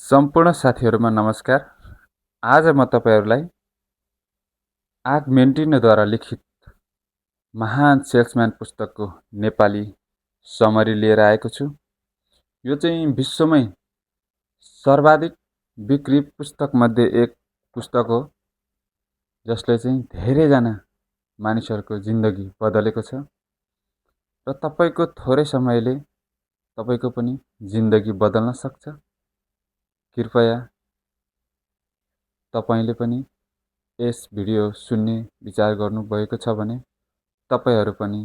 सम्पूर्ण साथीहरुमा नमस्कार। आज म तपाईहरुलाई आग मेन्टिनोद्वारा लिखित महान सेल्सम्यान पुस्तकको नेपाली समरी लिएर आएको छु। यो चाहिँ विश्वमै सर्वाधिक बिक्री पुस्तकमध्ये एक पुस्तक हो, जसले चाहिँ धेरैजना मानिसहरूको जिन्दगी बदलेको छ र तपाईको थोरै समयले तपाईको पनि जिन्दगी बदल्न सक्छ। कृपया तपाईले पनि यस भिडियो सुन्ने विचार गर्नुभएको छ भने तपाईहरु पनि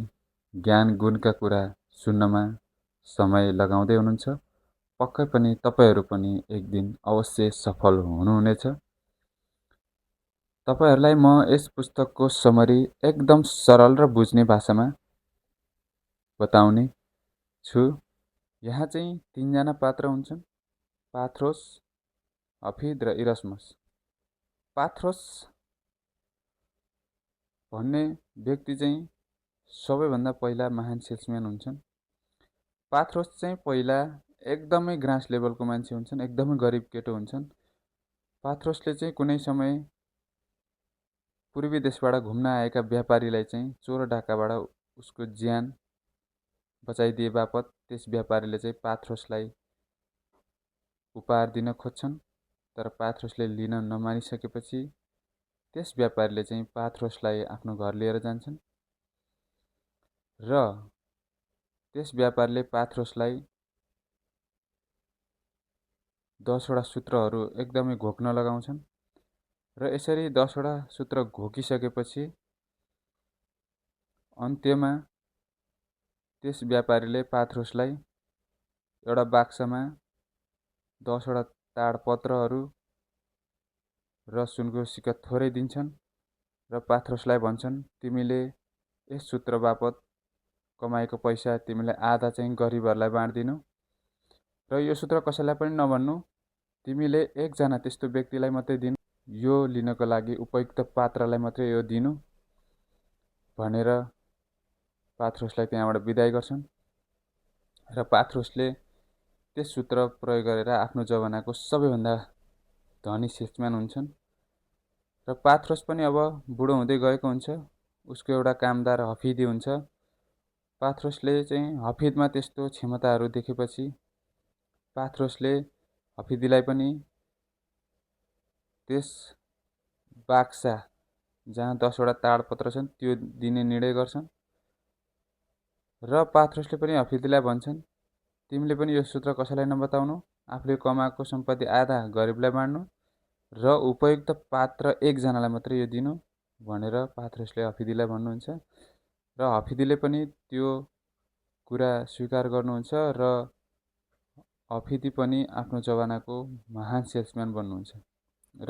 ज्ञान गुणका कुरा सुन्नमा समय लगाउँदै हुनुहुन्छ। पक्कै पनि तपाईहरु पनि एक दिन अवश्य सफल हुनुहुनेछ। तपाईहरुलाई म यस पुस्तकको समरी एकदम सरल र बुझ्ने भाषामा बताउने छु। यहाँ चाहिँ तीनजना पात्र हुन्छन्, पाथ्रोस, हफिद र इरस्मस। पाथ्रोस भन्ने व्यक्ति चाहिँ सबैभन्दा पहिला महान सेल्सम्यान हुन्छन्। पाथ्रोस चाहिँ पहिला एकदमै ग्रास लेभलको मान्छे हुन्छन्, एकदमै गरिब केटो हुन्छन्। पाथ्रोसले चाहिँ कुनै समय पूर्वी देशबाट घुम्न आएका व्यापारीलाई चाहिँ चोर डाकाबाट उसको ज्यान बचाइदिए बापत त्यस व्यापारीले चाहिँ पाथ्रोसलाई उपहार दिन खोज्छन्। तर पाथ्रोसले लिन नमानिसकेपछि त्यस व्यापारीले चाहिँ पाथ्रोसलाई आफ्नो घर लिएर जान्छन् र त्यस व्यापारीले पाथ्रोसलाई 10 वटा सूत्रहरू एकदमै घोक्न लगाउँछन् र यसरी 10 वटा सूत्र घोकिसकेपछि अन्त्यमा त्यस व्यापारीले पाथ्रोसलाई एउटा बाक्समा 10 वटा ताडपत्रहरू र सुनको सिक्का थोरै दिन्छन् र पाथ्रोसलाई भन्छन्, तिमीले यस सूत्र बापत कमाएको पैसा तिमीले आधा चाहिँ गरिबहरुलाई बाँड्दिनु र यो सूत्र कसैलाई पनि नभन्नु, तिमीले एकजना त्यस्तो व्यक्तिलाई मात्रै दिनु, यो लिनको लागि उपयुक्त पात्रलाई मात्रै यो दिनु भनेर पाथ्रोसलाई त्यहाँबाट बिदाई गर्छन् र पाथ्रोसले त्यस सूत्र प्रयोग गरेर आफ्नो जमानाको सबैभन्दा धनी सेल्सम्यान हुन्छन् र पाथ्रोस पनि अब बुढो हुँदै गएको हुन्छ। उसको एउटा कामदार हफिदी हुन्छ। पाथ्रोसले चाहिँ हफिदमा त्यस्तो क्षमताहरू देखेपछि पाथ्रोसले हफिदीलाई पनि त्यस बाक्सा जहाँ 10 वटा ताडपत्र छन् त्यो दिने निर्णय गर्छन् र पाथ्रोसले पनि हफिदीलाई भन्छन्, तिमीले पनि यो सूत्र कसैलाई नबताउनु, आफूले कमाएको सम्पत्ति आधा गरिबलाई बाँड्नु र उपयुक्त पात्र एकजनालाई मात्रै यो दिनु भनेर पाथ्रोसले हफिदीलाई भन्नुहुन्छ र हफिदीले पनि त्यो कुरा स्वीकार गर्नुहुन्छ र हफिदी पनि आफ्नो जमानाको महान सेल्सम्यान बन्नुहुन्छ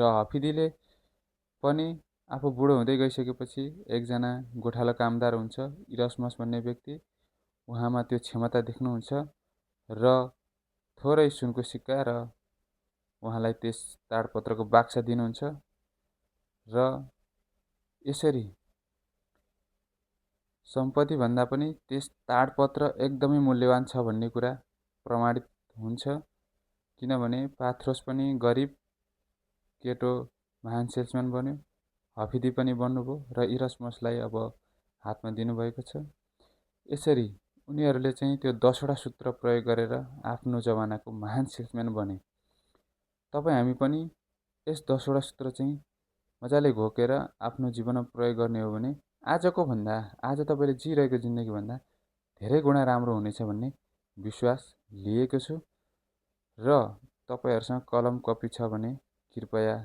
र हफिदीले पनि आफू बुढो हुँदै गइसकेपछि एकजना गोठालो कामदार हुन्छ, इरस्मस भन्ने व्यक्ति। उहाँमा त्यो क्षमता देख्नुहुन्छ र थोरै सुनको सिक्का र उहाँलाई त्यस ताडपत्रको बाक्सा दिनुहुन्छ र यसरी सम्पत्ति भन्दा पनि त्यस ताडपत्र एकदमै मूल्यवान छ भन्ने कुरा प्रमाणित हुन्छ, किनभने पाथ्रोस पनि गरिब केटो महान सेल्सम्यान बन्यो, हफिदी पनि बन्नुभयो र इरस्मसलाई अब हातमा दिनुभएको छ। यसरी उनीहरूले चाहिँ त्यो 10 वटा सूत्र प्रयोग गरेर आफ्नो जमानाको महान सेल्सम्यान बने। तपाईँ हामी पनि यस 10 वटा सूत्र चाहिँ मजाले घोकेर आफ्नो जीवनमा प्रयोग गर्ने हो भने आजको भन्दा, आज तपाईँले जिरहेको जिन्दगी भन्दा धेरै गुणा राम्रो हुनेछ भन्ने विश्वास लिएको छु र तपाईहरुसँग कलम कपी छ भने कृपया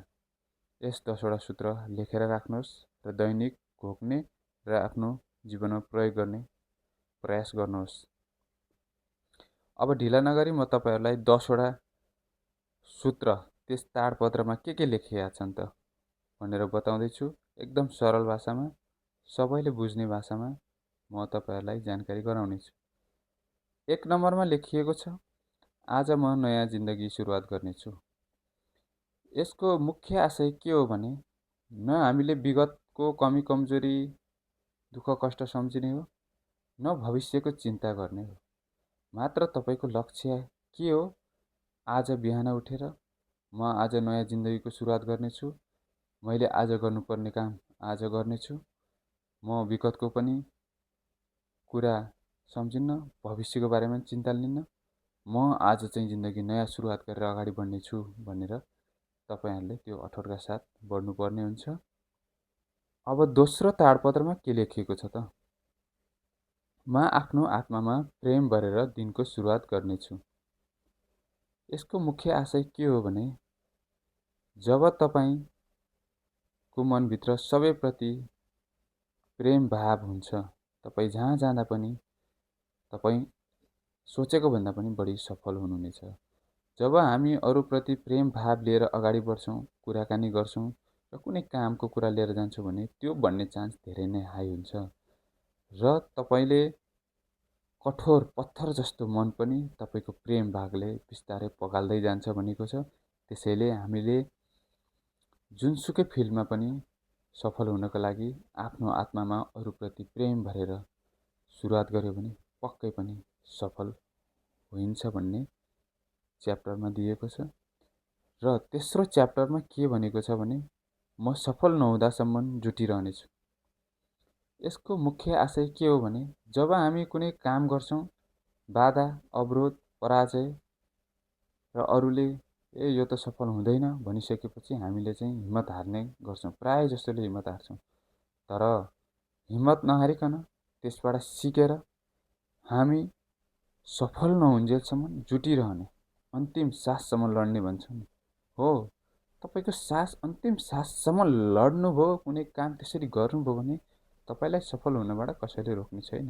यस 10 वटा सूत्र लेखेर राख्नुहोस् र दैनिक घोक्ने र आफ्नो जीवनमा प्रयोग गर्ने प्रयास गर्नुहोस्। अब ढिला नगरी म तपाईहरुलाई 10 वटा सूत्र त्यस ताडपत्रमा के लेखिया छन् त भनेर बताउँदै छु। एकदम सरल भाषामा, सबैले बुझ्ने भाषामा म तपाईहरुलाई जानकारी गराउने छु। 1 नम्बरमा लेखिएको छ, आज म नयाँ जिन्दगी सुरुवात गर्नेछु। यसको मुख्य आशय के हो भने न हामीले विगतको कमी कमजोरी दुःख कष्ट सम्झिने हो, न भविष्यको चिन्ता गर्ने हो। मात्र तपाईको लक्ष्य के हो? आज बिहान उठेर म आज नयाँ जिन्दगीको सुरुवात गर्नेछु, मैले आज गर्नुपर्ने काम आज गर्नेछु, म विगतको पनि कुरा सम्झिन्न, भविष्यको बारेमा चिन्ता लिन्न, म आज चाहिँ जिन्दगी नयाँ सुरुवात गरेर अगाडि बढ्नेछु भनेर तपाईँहरूले त्यो अठोटका साथ बढ्नुपर्ने हुन्छ। अब दोस्रो ताडपत्रमा के लेखिएको छ त? म आफ्नो आत्मामा प्रेम भरेर दिनको सुरुवात गर्नेछु। यसको मुख्य आशय के हो भने, जब तपाईँको मनभित्र सबैप्रति प्रेम भाव हुन्छ, तपाईँ जहाँ जाँदा पनि तपाईँ सोचेको भन्दा पनि बढी सफल हुनुहुनेछ। जब हामी अरूप्रति प्रेम भाव लिएर अगाडि बढ्छौँ, कुराकानी गर्छौँ र कुनै कामको कुरा लिएर जान्छौँ भने त्यो बन्ने चान्स धेरै नै हाई हुन्छ र तपाईँले कठोर पत्थर जस्तो मन पनि तपाईँको प्रेम भागले बिस्तारै पगाल्दै जान्छ भनेको छ। त्यसैले हामीले जुनसुकै फिल्डमा पनि सफल हुनको लागि आफ्नो आत्मामा अरूप्रति प्रेम भरेर सुरुवात गर्यो भने पक्कै पनि सफल हुन्छ भन्ने च्याप्टरमा दिएको छ। र तेस्रो च्याप्टरमा के भनेको छ भने, म सफल नहुँदासम्म जुटिरहनेछु। यसको मुख्य आशय के हो भने, जब हामी कुनै काम गर्छौँ, बाधा अवरोध पराजय र अरूले यो त सफल हुँदैन भनिसकेपछि हामीले चाहिँ हिम्मत हार्ने गर्छौँ। प्राय जसोले हिम्मत हार्छौँ। तर हिम्मत नहारिकन त्यसबाट सिकेर हामी सफल नहुन्जेलसम्म जुटिरहने, अन्तिम साससम्म लड्ने भन्छौँ नि, हो तपाईँको सास अन्तिम साससम्म लड्नुभयो, कुनै काम त्यसरी गर्नुभयो भने तपाईँलाई सफल हुनबाट कसैले रोक्ने छैन।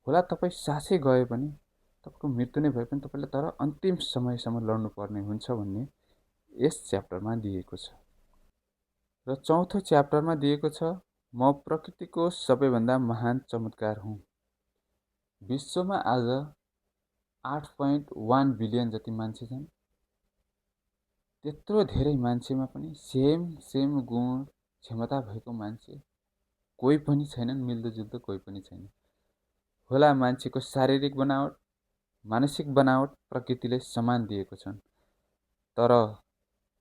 होला तपाईँ सासै गए पनि, तपाईँको मृत्यु नै भए पनि तपाईँले तर अन्तिम समयसम्म लड्नुपर्ने हुन्छ भन्ने यस च्याप्टरमा दिएको छ। र चौथो च्याप्टरमा दिएको छ, म प्रकृतिको सबैभन्दा महान चमत्कार हुँ। विश्वमा आज 8.1 बिलियन जति मान्छे छन्। त्यत्रो धेरै मान्छेमा पनि सेम गुण क्षमता भएको मान्छे कोही पनि छैनन्, मिल्दोजुल्दो कोही पनि छैन। होला मान्छेको शारीरिक बनावट, मानसिक बनावट प्रकृतिले समान दिएको छन्, तर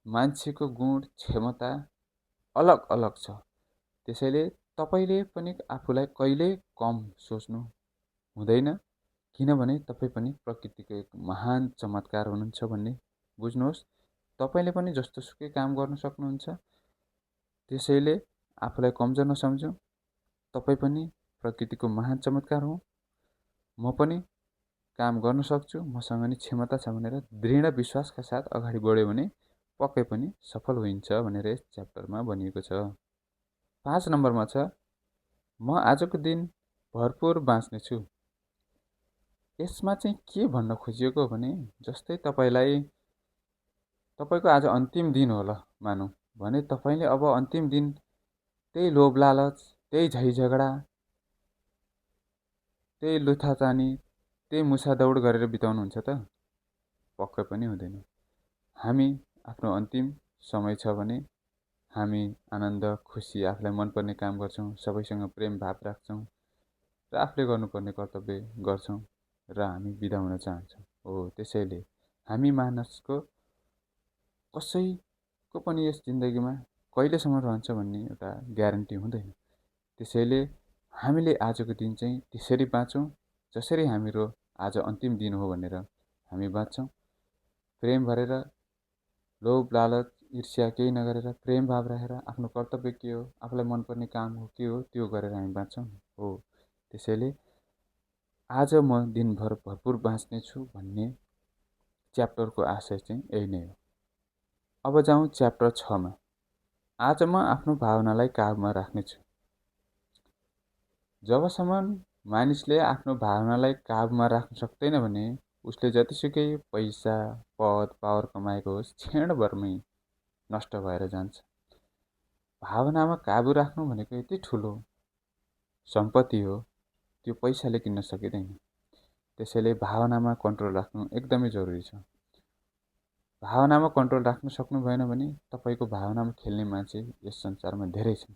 मान्छेको गुण क्षमता अलग अलग छ। त्यसैले तपाईँले पनि आफूलाई कहिले कम सोच्नु हुँदैन, किनभने तपाईँ पनि प्रकृतिको एक महान चमत्कार हुनुहुन्छ भन्ने बुझ्नुहोस्। तपाईँले पनि जस्तोसुकै काम गर्न सक्नुहुन्छ। त्यसैले आफूलाई कमजोर नसम्झौँ। तपाईँ पनि प्रकृतिको महान चमत्कार हो। म पनि काम गर्न सक्छु, मसँग नि क्षमता छ भनेर दृढ विश्वासका साथ अगाडि बढ्यो भने पक्कै पनि सफल हुन्छ भनेर यस च्याप्टरमा भनिएको छ। 5 नम्बरमा छ, म आजको दिन भरपुर बाँच्नेछु। यसमा चाहिँ के भन्न खोजिएको भने, जस्तै तपाईँको आज अन्तिम दिन होला मानौँ भने, तपाईँले अब अन्तिम दिन त्यही लोभ लालच, त्यही झैझगडा, त्यही लुथाचानी, त्यही मुसा दौड गरेर बिताउनुहुन्छ त? पक्कै पनि हुँदैन। हामी आफ्नो अन्तिम समय छ भने हामी आनन्द खुसी आफूलाई मनपर्ने काम गर्छौँ, सबैसँग प्रेम भाव राख्छौँ र आफूले गर्नुपर्ने कर्तव्य गर्छौँ र हामी बिदा हुन चाहन्छौँ। हो, त्यसैले हामी मानिसको कसैको पनि यस जिन्दगीमा कहिलेसम्म रहन्छ भन्ने एउटा ग्यारेन्टी हुँदैन। त्यसैले हामीले आजको दिन चाहिँ त्यसरी बाँचौँ जसरी हाम्रो आज अन्तिम दिन हो भनेर हामी बाँच्छौँ। प्रेम भरेर, लोभ लालच ईर्ष्या केही नगरेर, प्रेम भाव राखेर आफ्नो कर्तव्य के हो, आफूलाई मनपर्ने काम हो के हो त्यो गरेर हामी बाँच्छौँ। हो, त्यसैले आज म दिनभर भरपुर बाँच्नेछु भन्ने च्याप्टरको आशय चाहिँ यही नै हो। अब जाउँ च्याप्टर 6मा। आज म आफ्नो भावनालाई काबुमा राख्नेछु। जबसम्म मानिसले आफ्नो भावनालाई काबुमा राख्न सक्दैन भने उसले जतिसुकै पैसा पद पावर कमाएको होस्, क्षणभरमै नष्ट भएर जान्छ। भावनामा काबु राख्नु भनेको यति ठुलो सम्पत्ति हो, त्यो पैसाले किन्न सकिँदैन। त्यसैले भावनामा कन्ट्रोल राख्नु एकदमै जरुरी छ। भावनामा कन्ट्रोल राख्न सक्नु भएन भने तपाईँको भावनामा खेल्ने मान्छे यस संसारमा धेरै छन्।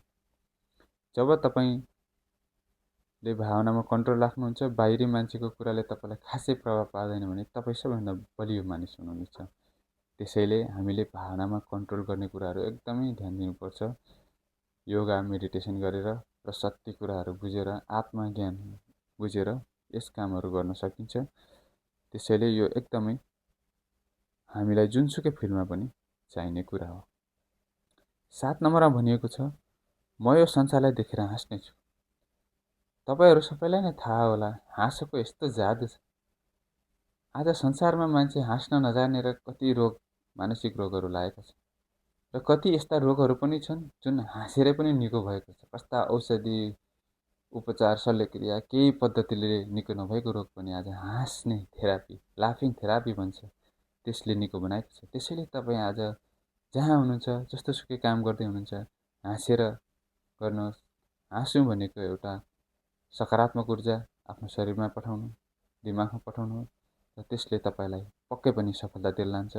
जब तपाईँले भावनामा कन्ट्रोल राख्नुहुन्छ, बाहिरी मान्छेको कुराले तपाईँलाई खासै प्रभाव पार्दैन भने तपाईँ सबैभन्दा बलियो मानिस हुनुहुनेछ। त्यसैले हामीले भावनामा कन्ट्रोल गर्ने कुराहरू एकदमै ध्यान दिनुपर्छ। योगा मेडिटेसन गरेर र सत्य कुराहरू बुझेर आत्मज्ञान बुझेर यस कामहरू गर्न सकिन्छ। त्यसैले यो एकदमै हामीलाई जुनसुकै फिल्डमा पनि चाहिने कुरा हो। 7 नम्बरमा भनिएको छ, म यो संसारलाई देखेर हाँस्नेछु। तपाईँहरू सबैलाई नै थाहा होला, हाँसोको यस्तो जादु छ। आज संसारमा मान्छे हाँस्न नजाने र कति रोग, मानसिक रोगहरू लागेका छन् र कति यस्ता रोगहरू पनि छन् जुन हाँसेरै पनि निको भएको छ। कस्ता औषधि उपचार शल्यक्रिया केही पद्धतिले निको नभएको रोग पनि आज हाँस्ने थेरापी, लाफिङ थेरापी भन्छ, त्यसले निको बनाएको छ। त्यसैले तपाईँ आज जहाँ हुनुहुन्छ, जस्तोसुकै काम गर्दै हुनुहुन्छ, हाँसेर गर्नुहोस्। हाँस्नु भनेको एउटा सकारात्मक ऊर्जा आफ्नो शरीरमा पठाउनु, दिमागमा पठाउनु र त्यसले तपाईँलाई पक्कै पनि सफलता दिएर लान्छ।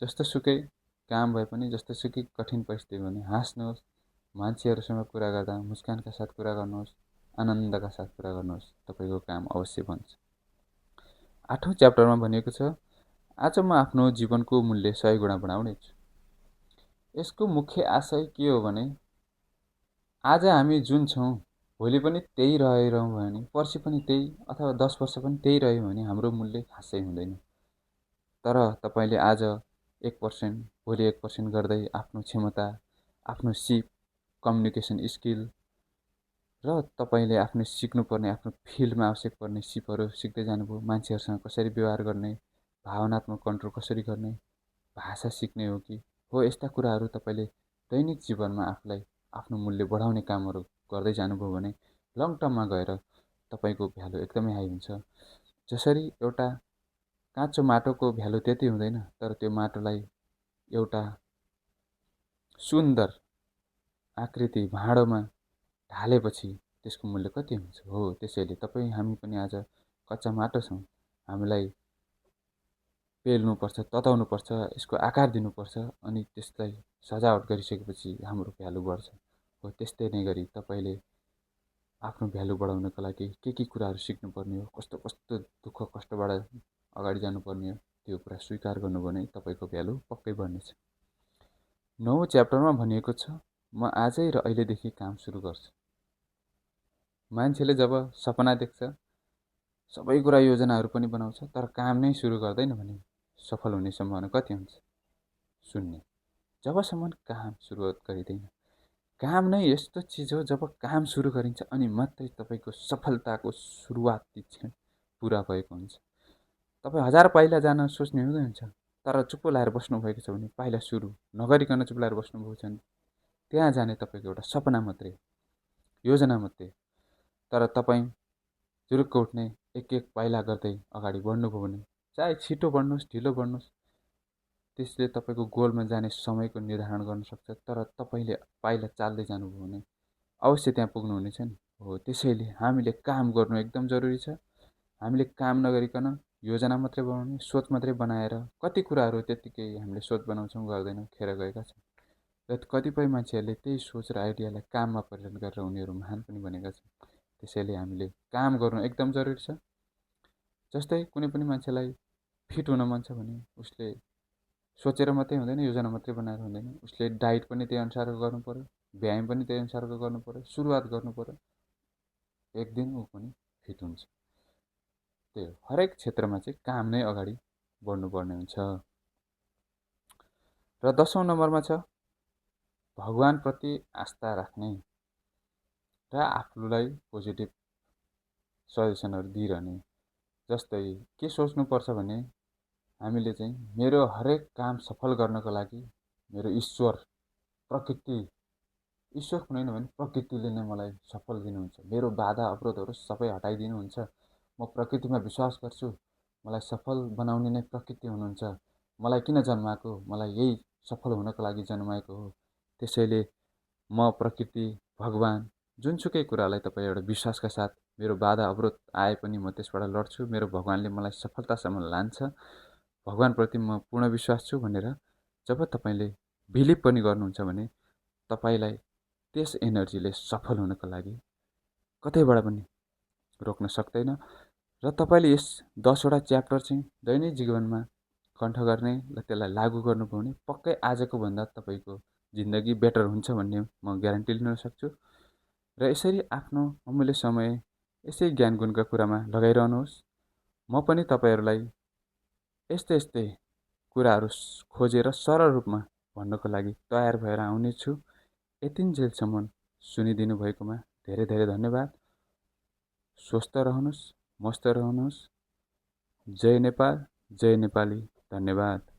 जस्तोसुकै काम भए पनि, जस्तोसुकै कठिन परिस्थिति भने हाँस्नुहोस्। मान्छेहरूसँग कुरा गर्दा मुस्कानका साथ कुरा गर्नुहोस्, आनन्दका साथ कुरा गर्नुहोस्, तपाईँको काम अवश्य बन्छ। 8औं च्याप्टरमा भनिएको छ, आज म आफ्नो जीवनको मूल्य 100 गुणा बढाउनेछु। यसको मुख्य आशय के हो भने आज हामी जुन छौँ भोलि पनि त्यही रहिरहँ भने, पर्सि पनि त्यही अथवा 10 वर्ष पनि त्यही रह्यो भने हाम्रो मूल्य खासै हुँदैन। तर तपाईँले आज 1%, भोलि 1% गर्दै आफ्नो क्षमता, आफ्नो सिप, कम्युनिकेसन स्किल र तपाईँले आफ्नो सिक्नुपर्ने, आफ्नो फिल्डमा आवश्यक पर्ने सिपहरू सिक्दै जानुभयो। मान्छेहरूसँग कसरी व्यवहार गर्ने, भावनात्मक कन्ट्रोल कसरी गर्ने, भाषा सिक्ने हो कि हो, यस्ता कुराहरू तपाईँले दैनिक जीवनमा आफूलाई आफ्नो मूल्य बढाउने कामहरू गर्दै जानुभयो भने लङ टर्ममा गएर तपाईँको भ्यालु एकदमै हाई हुन्छ। जसरी एउटा काँचो माटोको भ्यालु त्यति हुँदैन, तर त्यो माटोलाई एउटा सुन्दर आकृति भाँडोमा ढालेपछि त्यसको मूल्य कति हुन्छ हो। त्यसैले तपाईँ हामी पनि आज कच्चा माटो छौँ, हामीलाई पेल्नुपर्छ, तताउनुपर्छ, यसको आकार दिनुपर्छ, अनि त्यसलाई सजावट गरिसकेपछि हाम्रो भ्यालु बढ्छ हो। त्यस्तै नै गरी तपाईँले आफ्नो भ्यालु बढाउनको लागि के कुराहरू सिक्नुपर्ने हो, कस्तो कस्तो दुःख कष्टबाट अगाडि जानुपर्ने हो, त्यो कुरा स्वीकार गर्नुभयो भने तपाईँको भ्यालु पक्कै बढ्नेछ। 9औं च्याप्टरमा भनिएको छ, म आजै र अहिलेदेखि काम सुरु गर्छु। मान्छेले जब सपना देख्छ, सबै कुरा योजनाहरू पनि बनाउँछ, तर काम नै सुरु गर्दैन भने सफल हुने सम्भावना कति हुन्छ? 0। जबसम्म काम सुरुवात गरिँदैन। काम नै यस्तो चिज हो, जब काम सुरु गरिन्छ अनि मात्रै तपाईँको सफलताको सुरुवाती क्षण पुरा भएको हुन्छ। तपाईँ 1000 पाइला जान सोच्ने हुँदैन, तर चुप्पो लाएर बस्नुभएको छ भने, पाइला सुरु नगरिकन चुप लाएर बस्नुभएको छ भने त्यहाँ जाने तपाईँको एउटा सपना मात्रै, योजना मात्रै। तर तपाईँ जुरुक्क उठ्ने, एक पाइला गर्दै अगाडि बढ्नुभयो भने, चाहे छिटो बढ्नुहोस्, ढिलो बढ्नुहोस्, त्यसले तपाईँको गोलमा जाने समयको निर्धारण गर्न सक्छ। तर तपाईँले पाइला चाल्दै जानुभयो भने अवश्य त्यहाँ पुग्नुहुनेछ नि हो। त्यसैले हामीले काम गर्नु एकदम जरुरी छ। हामीले काम नगरिकन योजना मात्रै बनाउने, सोच मात्रै बनाएर कति कुराहरू त्यत्तिकै हामीले सोच बनाउँछौँ, गर्दैनौँ, खेर गएका छन्। र कतिपय मान्छेहरूले त्यही सोच र आइडियालाई काममा परिणत गरेर उनीहरू महान पनि बनेका छन्। त्यसैले हामीले काम गर्नु एकदम जरुरी छ। जस्तै कुनै पनि मान्छेलाई फिट हुन मन छ भने उसले सोचेर मात्रै हुँदैन, योजना मात्रै बनाएर हुँदैन, उसले डाइट पनि त्यही अनुसारको गर्नु पर्यो, व्यायाम पनि त्यही अनुसारको गर्नु पर्यो, सुरुवात गर्नु पर्यो, एक दिन ऊ पनि फिट हुन्छ। त्यही हो, हरेक क्षेत्रमा चाहिँ काम नै अगाडि बढ्नुपर्ने हुन्छ। र 10औं नम्बरमा छ, भगवानप्रति आस्था राख्ने र आफूलाई पोजिटिभ सजेसनहरू दिइरहने। जस्तै के सोच्नुपर्छ भने हामीले चाहिँ मेरो हरेक काम सफल गर्नको लागि मेरो ईश्वर, प्रकृति, ईश्वर कुनै नभए प्रकृतिले नै मलाई सफल दिनुहुन्छ। मेरो बाधा अवरोधहरू सबै हटाइदिनुहुन्छ। म प्रकृतिमा विश्वास गर्छु, मलाई सफल बनाउने नै प्रकृति हुनुहुन्छ। मलाई किन जन्माएको, मलाई यही सफल हुनको लागि जन्माएको हो। त्यसैले म प्रकृति, भगवान, जुनसुकै कुरालाई तपाईँ एउटा विश्वासका साथ, मेरो बाधा अवरोध आए पनि म त्यसबाट लड्छु, मेरो भगवानले मलाई सफलतासम्म लान्छ, भगवानप्रति म पूर्ण विश्वास छु भनेर जब तपाईँले बिलिभ पनि गर्नुहुन्छ भने तपाईँलाई त्यस एनर्जीले सफल हुनको लागि कतैबाट पनि रोक्न सक्दैन। र तपाईँले यस 10वटा च्याप्टर चाहिँ दैनिक जीवनमा कण्ठ गर्ने र त्यसलाई लागू गर्नुभयो भने पक्कै आजको भन्दा तपाईँको जिन्दगी बेटर हुन्छ भन्ने म ग्यारेन्टी लिन सक्छु। र यसरी आफ्नो अमूल्य समय यसै ज्ञान गुणका कुरामा लगाइरहनुहोस्। म पनि तपाईँहरूलाई यस्तै यस्तै कुराहरू खोजेर सरल रूपमा भन्नको लागि तयार भएर आउनेछु। यतिन्जेलसम्म सुनिदिनु भएकोमा धेरै धेरै धन्यवाद। स्वस्थ रहनुहोस्, मस्त रहनुहोस्। जय नेपाल, जय नेपाली। धन्यवाद।